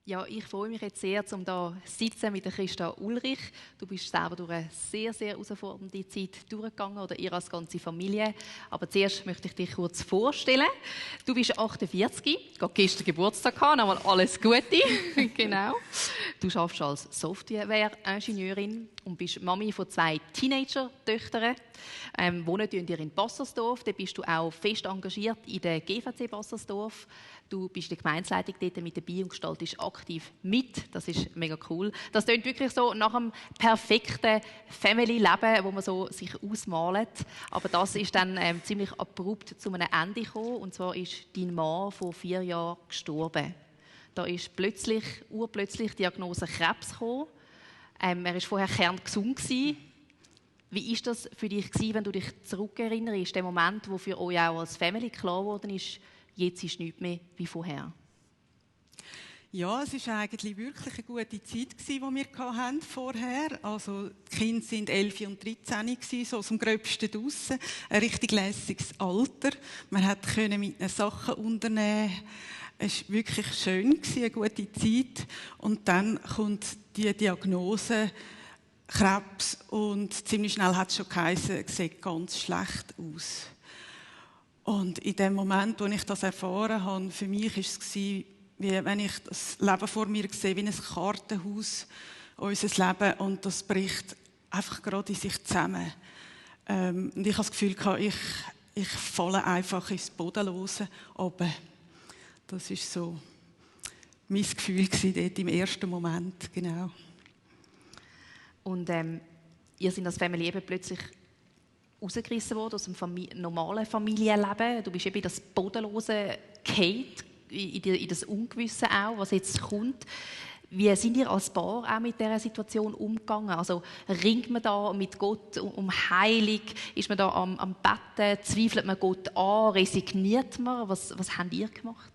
Ja, ich freue mich jetzt sehr, um hier sitzen mit der Christa Ulrich. Du bist selber durch eine sehr, sehr herausfordernde Zeit durchgegangen, oder ihr als ganze Familie. Aber zuerst möchte ich dich kurz vorstellen. Du bist 48, gerade gestern Geburtstag gehabt, nochmal alles Gute. Genau. Du arbeitest als Software-Ingenieurin und bist Mami von 2 Teenager-Töchtern. Wohnen ihr in Bassersdorf, da bist du auch fest engagiert in der GVC Bassersdorf. Du bist in der Gemeindeleitung dort mit dabei und gestaltest aktiv mit. Das ist mega cool. Das klingt wirklich so nach einem perfekten Family-Leben, wo man so sich ausmalt. Aber das ist dann ziemlich abrupt zu einem Ende gekommen. Und zwar ist dein Mann vor 4 Jahren gestorben. Da ist urplötzlich die Diagnose Krebs gekommen. Er war vorher kerngesund gewesen. Wie war das für dich, wenn du dich zurückerinnerst, der Moment, wo für euch auch als Family klar geworden ist, jetzt ist nichts mehr wie vorher? Ja, es war eigentlich wirklich eine gute Zeit, die wir vorher hatten. Also, die Kinder waren 11 und 13, so aus dem Gröbsten draussen. Ein richtig lässiges Alter. Man konnte mit ihnen Sachen unternehmen. Es war wirklich schön, eine gute Zeit. Und dann kommt die Diagnose Krebs und ziemlich schnell hat es schon geheißen, es sieht ganz schlecht aus. Und in dem Moment, wo ich das erfahren habe, für mich war es, wie wenn ich das Leben vor mir sehe, wie ein Kartenhaus, unser Leben, und das bricht einfach gerade in sich zusammen. Und ich habe das Gefühl, ich falle einfach ins Bodenlose runter. Das war so mein Gefühl dort im ersten Moment, genau. Und ihr seid als Familie eben plötzlich rausgerissen worden aus dem normalen Familienleben. Du bist eben in das Bodenlose gefallen, in das Ungewisse auch, was jetzt kommt. Wie sind ihr als Paar auch mit dieser Situation umgegangen? Also ringt man da mit Gott um Heilung? Ist man da am Betten? Zweifelt man Gott an? Resigniert man? Was habt ihr gemacht?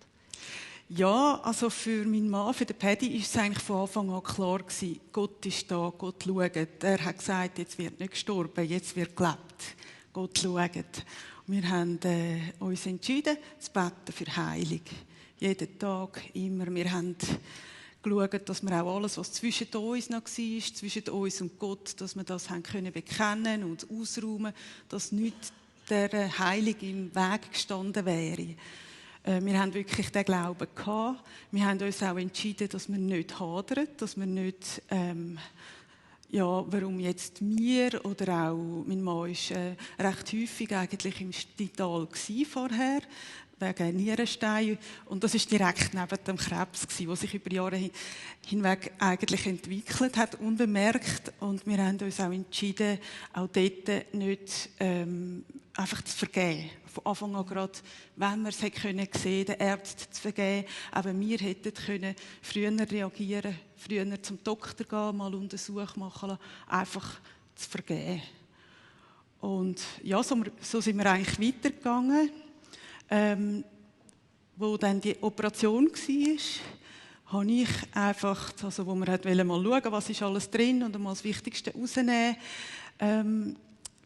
Ja, also für meinen Mann, für den Paddy, war es eigentlich von Anfang an klar gewesen, Gott ist da, Gott schaut. Er hat gesagt, jetzt wird nicht gestorben, jetzt wird gelebt. Gott schaut. Wir haben uns entschieden, zu beten für Heilung. Jeden Tag, immer. Wir haben geschaut, dass wir auch alles, was zwischen uns noch war, zwischen uns und Gott, dass wir das haben können bekennen und ausräumen, dass nichts der Heilung im Weg gestanden wäre. Wir haben wirklich den Glauben gehabt. Wir haben uns auch entschieden, dass wir nicht hadern, dass wir nicht, warum jetzt mir, oder auch mein Mann war recht häufig eigentlich im Spital vorher, wegen Nierenstein. Und das war direkt neben dem Krebs, der sich über Jahre hinweg eigentlich entwickelt hat, unbemerkt. Und wir haben uns auch entschieden, auch dort nicht einfach zu vergeben. Von Anfang an gerade, wenn wir es sehen können, den Ärzten zu vergeben. Aber wir hätten können früher reagieren, früher zum Doktor gehen, mal Untersuchung machen lassen, einfach zu vergeben. Und ja, so sind wir eigentlich weitergegangen. Wo dann die Operation war, habe ich einfach, also wo wir mal schauen, was ist alles drin und mal das Wichtigste rausnehmen,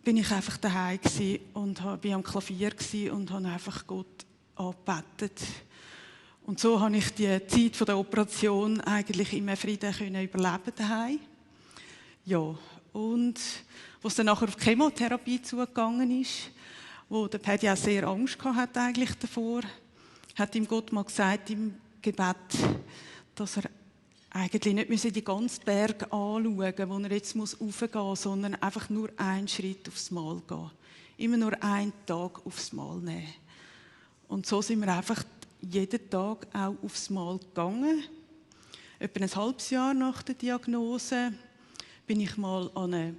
bin ich einfach daheim und war am Klavier und habe einfach Gott angebetet. Und so habe ich die Zeit der Operation eigentlich immer Frieden überleben daheim. Ja, und was dann nachher auf die Chemotherapie zugegangen ist, wo der Paddy auch sehr Angst hatte eigentlich davor, hat ihm Gott mal gesagt im Gebet, dass er eigentlich nicht den ganzen Berg anschauen muss, wo er jetzt raufgehen muss, sondern einfach nur einen Schritt aufs Mal gehen. Immer nur einen Tag aufs Mal nehmen. Und so sind wir einfach jeden Tag auch aufs Mal gegangen. Etwa ein halbes Jahr nach der Diagnose bin ich mal an eine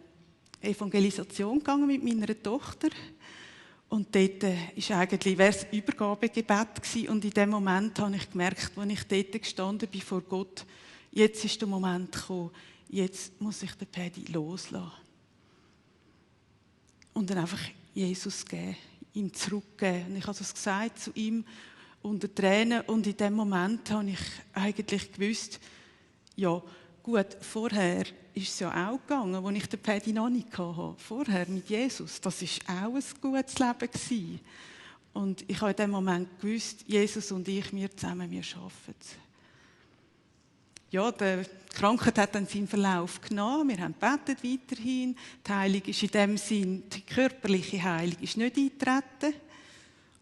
Evangelisation gegangen mit meiner Tochter. Und dort war eigentlich das Übergabegebet gewesen. Und in dem Moment habe ich gemerkt, als ich dort gestanden bin vor Gott, jetzt ist der Moment gekommen, jetzt muss ich den Paddy loslassen. Und dann einfach Jesus geben, ihm zurückgeben. Und ich habe das gesagt zu ihm unter Tränen. Und in dem Moment habe ich eigentlich gewusst, ja, gut, vorher ist es ja auch gegangen, als ich den Paddy noch nicht hatte. Vorher mit Jesus. Das war auch ein gutes Leben gewesen. Und ich habe in dem Moment gewusst, Jesus und ich, wir zusammen, wir schaffen es. ja, die Krankheit hat dann seinen Verlauf genommen. Wir haben gebetet weiterhin. Die Heilung ist in dem Sinn, die körperliche Heilung ist nicht eingetreten.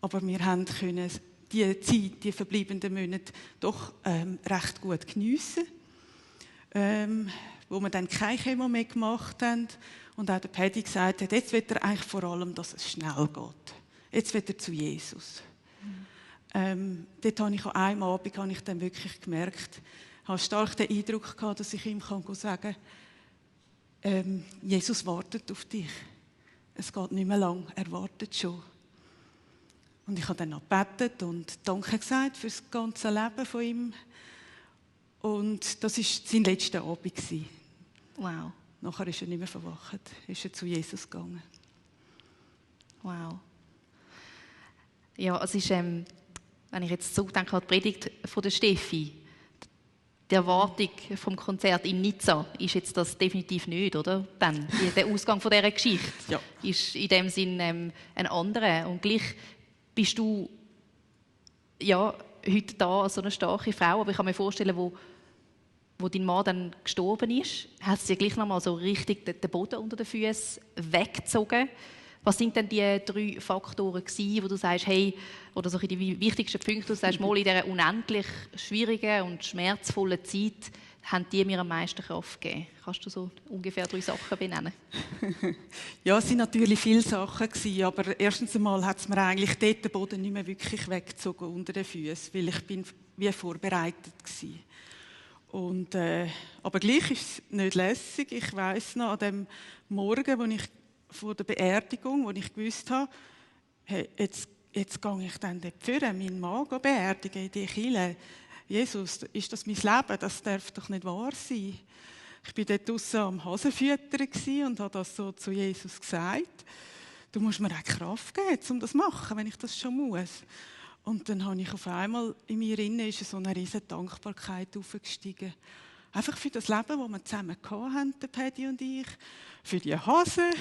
Aber wir können die Zeit, die verbleibenden Monate, doch recht gut geniessen. Wo wir dann keine Chemo mehr gemacht haben. Und auch der Paddy gesagt hat, jetzt will er eigentlich vor allem, dass es schnell geht. Jetzt will er zu Jesus. Dort habe ich an einem Abend dann wirklich gemerkt, ich habe stark den Eindruck gehabt, dass ich ihm sagen kann, Jesus wartet auf dich. Es geht nicht mehr lang, er wartet schon. Und ich habe dann noch gebetet und Danke gesagt für das ganze Leben von ihm. Und das war sein letzter Abend. Wow. Nachher ist er nicht mehr verwacht, ist er zu Jesus gegangen. Wow. Ja, es ist, wenn ich jetzt zurückdenke an die Predigt von der Steffi, die Erwartung vom Konzert in Nizza ist jetzt das definitiv nicht, oder? Dann, der Ausgang von dieser Geschichte ist in dem Sinn ein anderer. Und gleich bist du ja, heute da als so eine starke Frau, aber ich kann mir vorstellen, wo dein Mann dann gestorben ist, hat es dir gleich nochmal so richtig den Boden unter den Füßen weggezogen. Was sind denn die 3 Faktoren gewesen, wo du sagst, hey, oder so die wichtigsten Punkte, wo du sagst, mal in dieser unendlich schwierigen und schmerzvollen Zeit haben die mir am meisten Kraft gegeben? Kannst du so ungefähr 3 Sachen benennen? Ja, es waren natürlich viele Sachen gewesen, aber erstens einmal hat es mir eigentlich dort den Boden nicht mehr wirklich weggezogen unter den Füßen, weil ich bin wie vorbereitet war. Und, aber gleich ist es nicht lässig. Ich weiss noch, an dem Morgen, wo ich vor der Beerdigung, wo ich gewusst habe, hey, jetzt gehe ich dann dort führen, meinen Mann beerdigen in die Kirche. Jesus, ist das mein Leben? Das darf doch nicht wahr sein. Ich war dort draussen am Hasenfüttern und habe das so zu Jesus gesagt. Du musst mir auch Kraft geben, um das zu machen, wenn ich das schon muss. Und dann habe ich auf einmal, in mir innen ist so eine riesige Dankbarkeit aufgestiegen. Einfach für das Leben, das wir zusammen hatten, der Paddy und ich. Für die Hasen.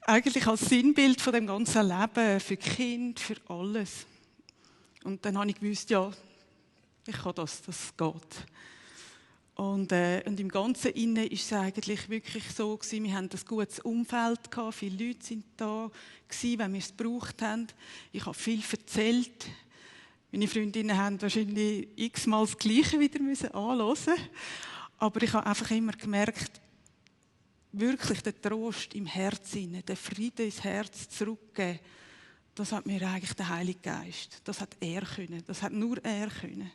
Eigentlich als Sinnbild von dem ganzen Leben. Für die Kinder, für alles. Und dann habe ich gewusst, ja, ich kann das geht. Und im Ganzen innen ist es eigentlich wirklich so gewesen, wir hatten ein gutes Umfeld gehabt, viele Leute sind da gewesen, wenn wir es gebraucht haben. Ich habe viel erzählt. Meine Freundinnen haben wahrscheinlich x-mal das Gleiche wieder anhören. Aber ich habe einfach immer gemerkt, wirklich den Trost im Herzen, den Frieden ins Herz zurückgeben, das hat mir eigentlich der Heilige Geist. Das hat er können. Das hat nur er können.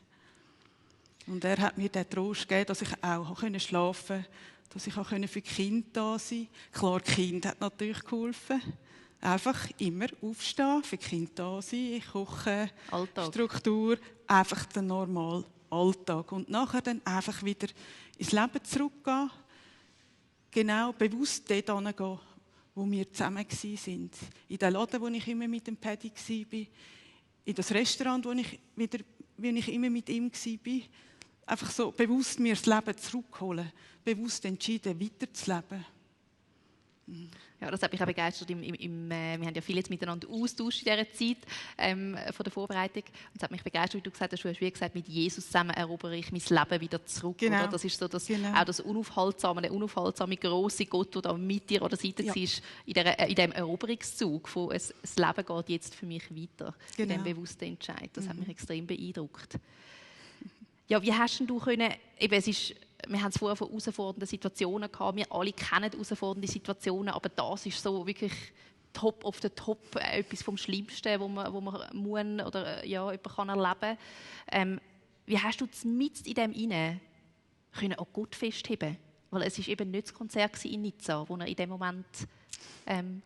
Und er hat mir den Trost gegeben, dass ich auch schlafen konnte, dass ich auch für die Kinder da sein konnte. Klar, die Kinder hat natürlich geholfen. Einfach immer aufstehen, für die Kinder da sein, ich koche, Alltag. Struktur, einfach der normale Alltag. Und nachher dann einfach wieder ins Leben zurückgehen, genau bewusst dort hingehen, wo wir zusammen waren. In den Laden, wo ich immer mit dem Paddy war, in das Restaurant, wo ich immer mit ihm war. Einfach so bewusst mir das Leben zurückholen, bewusst entschieden, weiterzuleben. Ja, das hat mich auch begeistert. Wir haben ja viel jetzt miteinander austauscht in dieser Zeit von der Vorbereitung. Und es hat mich begeistert, wie du gesagt hast, wie gesagt, mit Jesus zusammen erobere ich mein Leben wieder zurück. Genau. Oder? Das ist so auch das unaufhaltsame grosse Gott, der da mit dir an der Seite war, in diesem Eroberungszug von das Leben geht jetzt für mich weiter. Genau. In diesem bewussten Entscheid. Das hat mich extrem beeindruckt. Ja, wie hast du können, wir haben es vorher von herausfordernden Situationen gehabt, wir alle kennen herausfordernde Situationen, aber das ist so wirklich top of the top, etwas vom Schlimmsten, wo man muss oder jemand kann erleben kann. Wie hast du mitten in dem hinein auch Gott festheben? Weil es war eben nicht das Konzert in Nizza, das er in dem Moment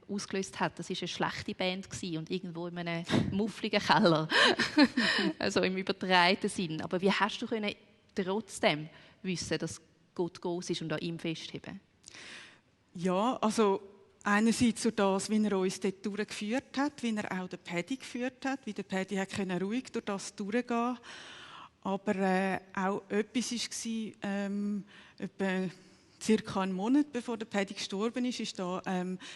ausgelöst hat. Das war eine schlechte Band und irgendwo in einem muffligen Keller. Also im übertragenen Sinn. Aber wie hast du trotzdem wissen, dass Gott groß ist und an ihm festheben? Ja, also einerseits durch das, wie er uns dort durchgeführt hat, wie er auch den Paddy geführt hat, wie der Paddy ruhig durch das durchgehen. Aber auch etwas war, etwa circa einen Monat bevor der Paddy gestorben ist, da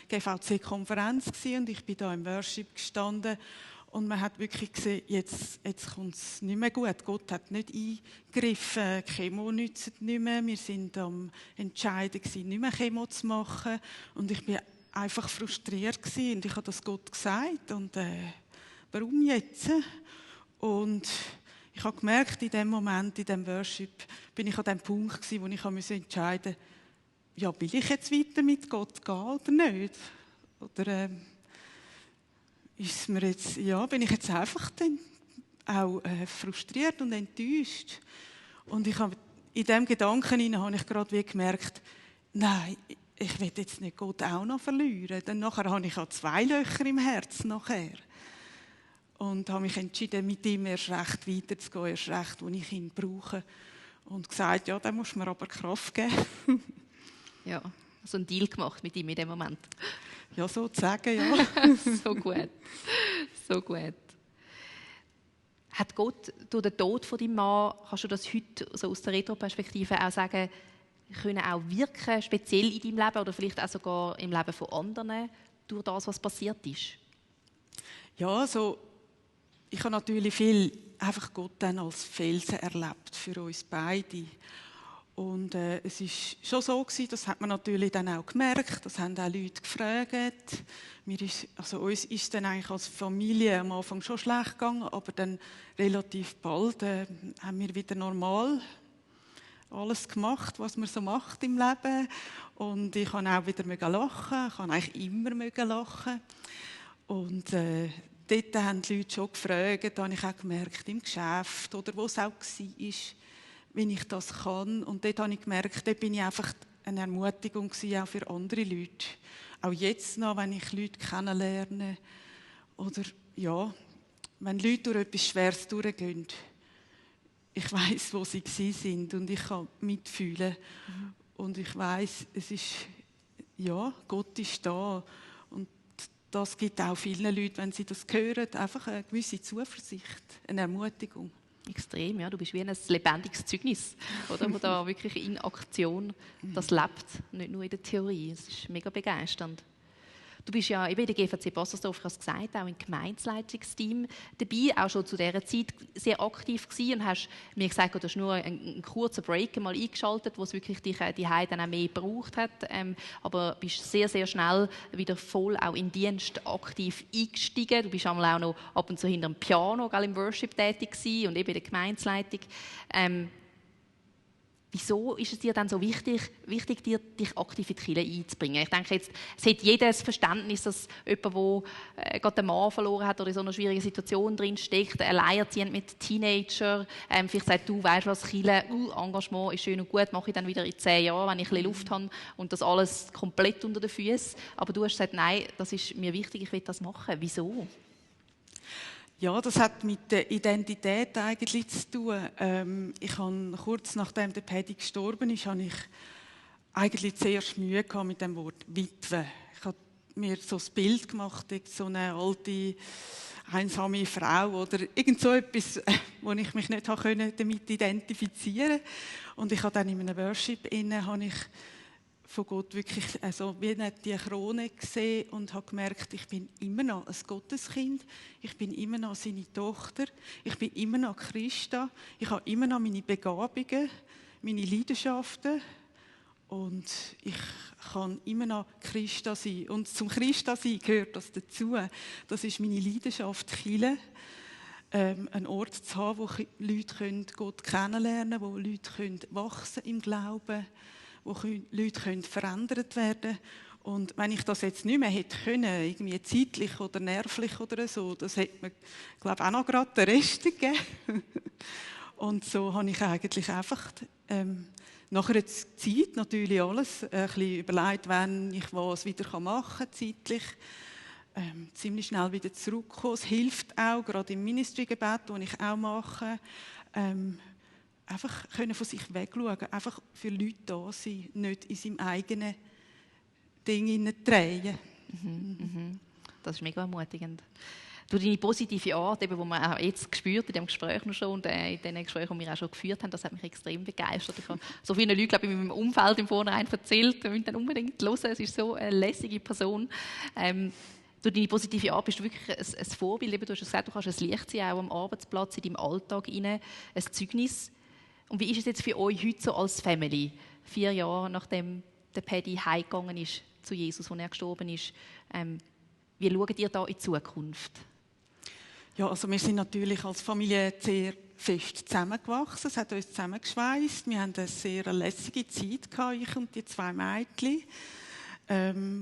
GVC-Konferenz und ich bin da im Worship gestanden und man hat wirklich gesehen, jetzt kommt es nicht mehr gut. Gott hat nicht eingegriffen, Chemo nützt nicht mehr. Wir sind am Entscheiden gewesen, nicht mehr Chemo zu machen. Und ich bin einfach frustriert gewesen. Und ich habe das Gott gesagt. Und warum jetzt? Und ich habe gemerkt, in dem Moment, in dem Worship, bin ich an dem Punkt gewesen, wo ich entscheiden musste, ja, will ich jetzt weiter mit Gott gehen oder nicht? Oder ist mir jetzt, ja, bin ich jetzt einfach dann auch frustriert und enttäuscht? Und ich habe in diesem Gedanken habe ich gerade wie gemerkt, nein, ich will jetzt nicht Gott auch noch verlieren. Dann nachher habe ich auch 2 Löcher im Herzen nachher. Und habe mich entschieden, mit ihm erst recht weiterzugehen, erst recht, wo ich ihn brauche. Und gesagt, ja, dann musst du mir aber Kraft geben. Ja, so einen Deal gemacht mit ihm in dem Moment. Ja, sozusagen, ja. So gut. So gut. Hat Gott durch den Tod von deinem Mann, kannst du das heute so aus der Retro-Perspektive auch sagen, können auch wirken, speziell in deinem Leben oder vielleicht auch sogar im Leben von anderen, durch das, was passiert ist? Ja, also ich habe natürlich viel einfach Gott dann als Felsen erlebt für uns beide. Und es ist schon so gewesen, das hat man natürlich dann auch gemerkt, das haben auch Leute gefragt. Uns ist dann eigentlich als Familie am Anfang schon schlecht gegangen, aber dann relativ bald haben wir wieder normal alles gemacht, was man so macht im Leben. Und ich kann auch wieder lachen, ich kann eigentlich immer lachen. Und dort haben die Leute schon gefragt, da habe ich auch gemerkt, im Geschäft oder wo es auch war, wie ich das kann. Und dort habe ich gemerkt, dort bin ich einfach eine Ermutigung gewesen, auch für andere Leute. Auch jetzt noch, wenn ich Leute kennenlerne oder ja, wenn Leute durch etwas Schweres durchgehen, ich weiss, wo sie sind und ich kann mitfühlen. Und ich weiss, es ist, ja, Gott ist da. Und das gibt auch vielen Leuten, wenn sie das hören, einfach eine gewisse Zuversicht, eine Ermutigung. Extrem, ja. Du bist wie ein lebendiges Zeugnis, oder? Wo da wirklich in Aktion das lebt, nicht nur in der Theorie. Es ist mega begeisternd. Du bist ja eben in der GVC Bassersdorf, ich habe es gesagt, auch im Gemeindeleitungsteam dabei, auch schon zu dieser Zeit sehr aktiv gewesen und hast mir gesagt, du hast nur einen kurzen Break mal eingeschaltet, wo es wirklich dich die Heide dann auch mehr gebraucht hat, aber bist sehr, sehr schnell wieder voll auch in Dienst aktiv eingestiegen. Du bist einmal auch noch ab und zu hinter dem Piano im Worship tätig gewesen und eben in der Gemeindeleitung. Wieso ist es dir dann so wichtig dich aktiv in die Kirche einzubringen? Ich denke jetzt, es hat jeder das Verständnis, dass jemand, der gerade den Mann verloren hat oder in so einer schwierigen Situation drin steckt, alleinerziehend mit Teenager, vielleicht sagt, du weißt was, Kirche, Engagement ist schön und gut, mache ich dann wieder in 10 Jahren, wenn ich ein bisschen Luft habe und das alles komplett unter den Füßen. Aber du hast gesagt, nein, das ist mir wichtig, ich will das machen. Wieso? Ja, das hat mit der Identität eigentlich zu tun. Ich habe kurz nachdem der Paddy gestorben ist, habe ich eigentlich zuerst Mühe gehabt mit dem Wort Witwe. Ich habe mir so ein Bild gemacht, so eine alte, einsame Frau oder irgend so etwas, wo ich mich nicht damit identifizieren konnte. Und ich habe dann in einem Worship habe ich von Gott wirklich wie die Krone gesehen und habe gemerkt, ich bin immer noch ein Gotteskind, ich bin immer noch seine Tochter, ich bin immer noch Christa, ich habe immer noch meine Begabungen, meine Leidenschaften und ich kann immer noch Christa sein. Und zum Christa sein gehört das dazu. Das ist meine Leidenschaft, Kirche. Einen Ort zu haben, wo Leute Gott kennenlernen können, wo Leute wachsen im Glauben, wo Leute verändert werden können. Und wenn ich das jetzt nicht mehr hätte können, irgendwie zeitlich oder nervlich oder so, das hätte mir, glaube ich, auch noch gerade den Rest gegeben. Und so habe ich eigentlich einfach nach einer Zeit natürlich alles ein bisschen überlegt, wenn ich was wieder machen kann, zeitlich. Ziemlich schnell wieder zurückkommen. Es hilft auch, gerade im Ministry-Gebet, das ich auch mache, einfach können von sich wegschauen, einfach für Leute da sein, nicht in seinem eigenen Ding hineindrehen. Das ist mega ermutigend. Durch deine positive Art, die man auch jetzt gespürt in dem Gespräch noch schon und in den Gesprächen, die wir auch schon geführt haben, das hat mich extrem begeistert. Ich habe so viele Leute, glaube ich, in meinem Umfeld im Vornherein erzählt, wir müssen dann unbedingt hören, es ist so eine lässige Person. Durch deine positive Art bist du wirklich ein Vorbild. Du hast gesagt, du kannst ein Licht sein, auch am Arbeitsplatz, in deinem Alltag rein, ein Zeugnis. Und wie ist es jetzt für euch heute so als Family? 4 Jahre nachdem der Paddy heimgegangen ist zu Jesus, als er gestorben ist. Wie schaut ihr da in die Zukunft? Ja, also wir sind natürlich als Familie sehr fest zusammengewachsen. Es hat uns zusammengeschweißt. Wir hatten eine sehr lässige Zeit gehabt, ich und die 2 Mädchen,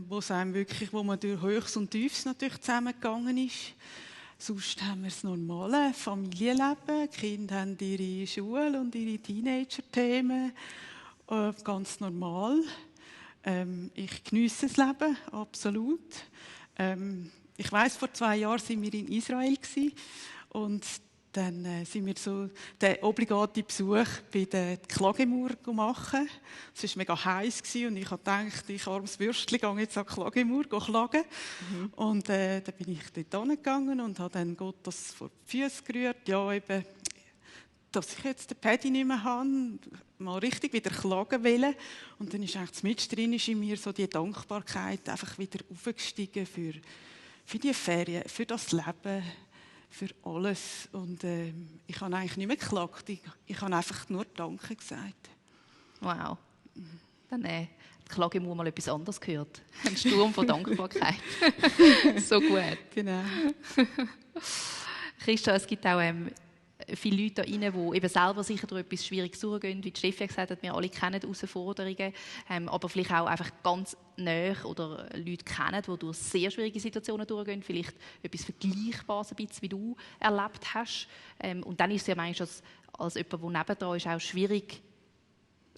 wo man durch Höchst und Tiefs natürlich zusammengegangen ist. Sonst haben wir das normale Familienleben. Die Kinder haben ihre Schule und ihre Teenager-Themen. Ganz normal. Ich geniesse das Leben, absolut. Ich weiss, vor 2 Jahren waren wir in Israel und dann sind wir so den obligaten Besuch bei der Klagemauer machen. Es war mega heiß und ich dachte, ich armes Würstchen gehe jetzt an die Klagemauer klagen. Und dann bin ich dort hingegangen und habe dann Gott das vor die Füße gerührt. Ja, eben, dass ich jetzt den Paddy nicht mehr habe, mal richtig wieder klagen will. Und dann ist eigentlich mit drin in mir so die Dankbarkeit einfach wieder aufgestiegen für die Ferien, für das Leben, für alles. Und ich habe eigentlich nicht mehr geklagt, ich habe einfach nur Danke gesagt. Wow. Dann die Klagemauer mal etwas anderes gehört. Ein Sturm von Dankbarkeit. So gut. Genau. Christa, es gibt auch viele Leute da rein, die eben selber sicher durch etwas Schwieriges durchgehen. Wie Steffi gesagt hat, wir alle kennen Herausforderungen, aber vielleicht auch einfach ganz nahe oder Leute kennen, die durch sehr schwierige Situationen durchgehen, vielleicht etwas Vergleichbares ein bisschen, wie du erlebt hast. Und dann ist es ja manchmal als jemand, der nebendran ist, auch schwierig,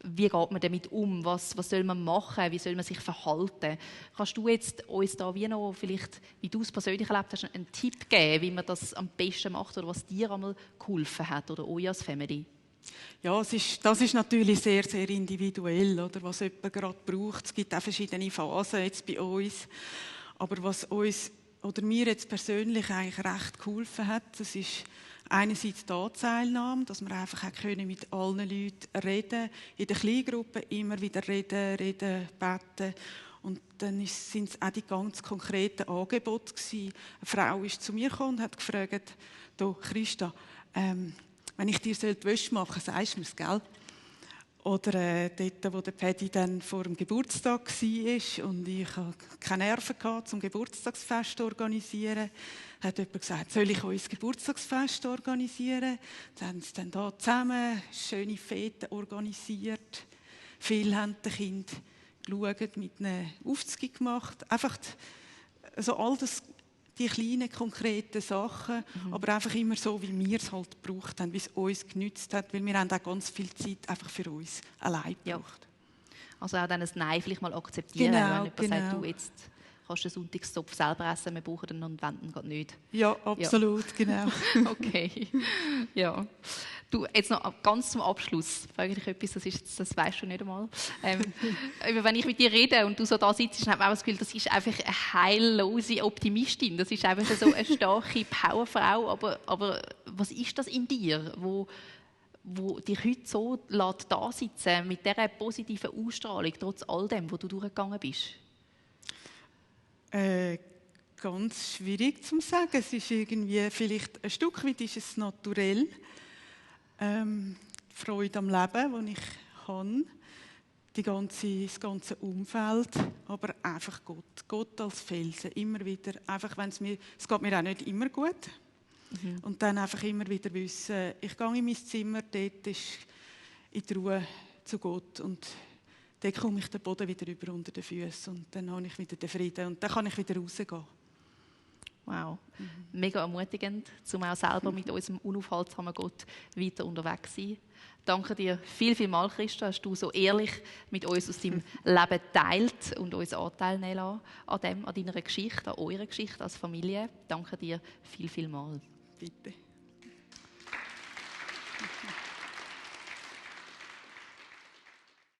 wie geht man damit um? Was soll man machen? Wie soll man sich verhalten? Kannst du jetzt uns da wie noch, vielleicht, wie du es persönlich erlebt hast, einen Tipp geben, wie man das am besten macht oder was dir einmal geholfen hat oder euch als Family? Ja, das ist natürlich sehr, sehr individuell, oder, was jemand gerade braucht. Es gibt auch verschiedene Phasen jetzt bei uns. Aber was uns oder mir jetzt persönlich eigentlich recht geholfen hat, das ist einerseits die Anteilnahme, dass wir einfach mit allen Leuten reden, in der Kleingruppe immer wieder reden, beten. Und dann sind es auch die ganz konkreten Angebote gewesen. Eine Frau ist zu mir gekommen und hat gefragt, Christa, wenn ich dir die Wäsche machen soll, sagst du mir's, gell? Oder dort, wo der Paddy dann vor dem Geburtstag war und ich keine Nerven hatte, zum Geburtstagsfest zu organisieren, hat jemand gesagt, soll ich euch ein Geburtstagsfest organisieren? Dann haben sie dann da zusammen schöne Fete organisiert. Viele haben den Kind geschaut, mit einem Aufzug gemacht. Einfach also all das, die kleinen, konkreten Sachen, aber einfach immer so, wie wir es halt gebraucht haben, wie es uns genützt hat, weil wir haben auch ganz viel Zeit einfach für uns allein gebraucht. Ja. Also auch dann ein Nein vielleicht mal akzeptieren, wenn jemand sagt, du jetzt kannst den Sonntagstopf selber essen, wir brauchen den und wenden gerade nicht. Ja, absolut, ja. Genau. Okay, ja. Du, jetzt noch ganz zum Abschluss, frage ich dich etwas, das weißt du nicht einmal. Wenn ich mit dir rede und du so da sitzt, habe ich auch das Gefühl, das ist einfach eine heillose Optimistin, das ist einfach so eine starke Powerfrau, aber was ist das in dir, wo dich heute so da sitzen mit dieser positiven Ausstrahlung, trotz all dem, wo du durchgegangen bist? Ganz schwierig zu sagen. Es ist irgendwie, vielleicht ein Stück weit ist es naturell. Freude am Leben, die ich habe. Das ganze Umfeld. Aber einfach Gott. Gott als Felsen. Immer wieder. Einfach, es geht mir auch nicht immer gut. Und dann einfach immer wieder wissen, ich gehe in mein Zimmer, dort ist in die Ruhe zu Gott. Und dann komme ich den Boden wieder über unter den Füßen und dann habe ich wieder den Frieden und dann kann ich wieder rausgehen. Wow, mega ermutigend, um auch selber mit unserem unaufhaltsamen Gott weiter unterwegs zu sein. Danke dir vielmals, Christa, hast du so ehrlich mit uns aus deinem Leben geteilt und uns Anteil nehmen lassen an deiner Geschichte, an eurer Geschichte als Familie. Danke dir vielmals. Bitte.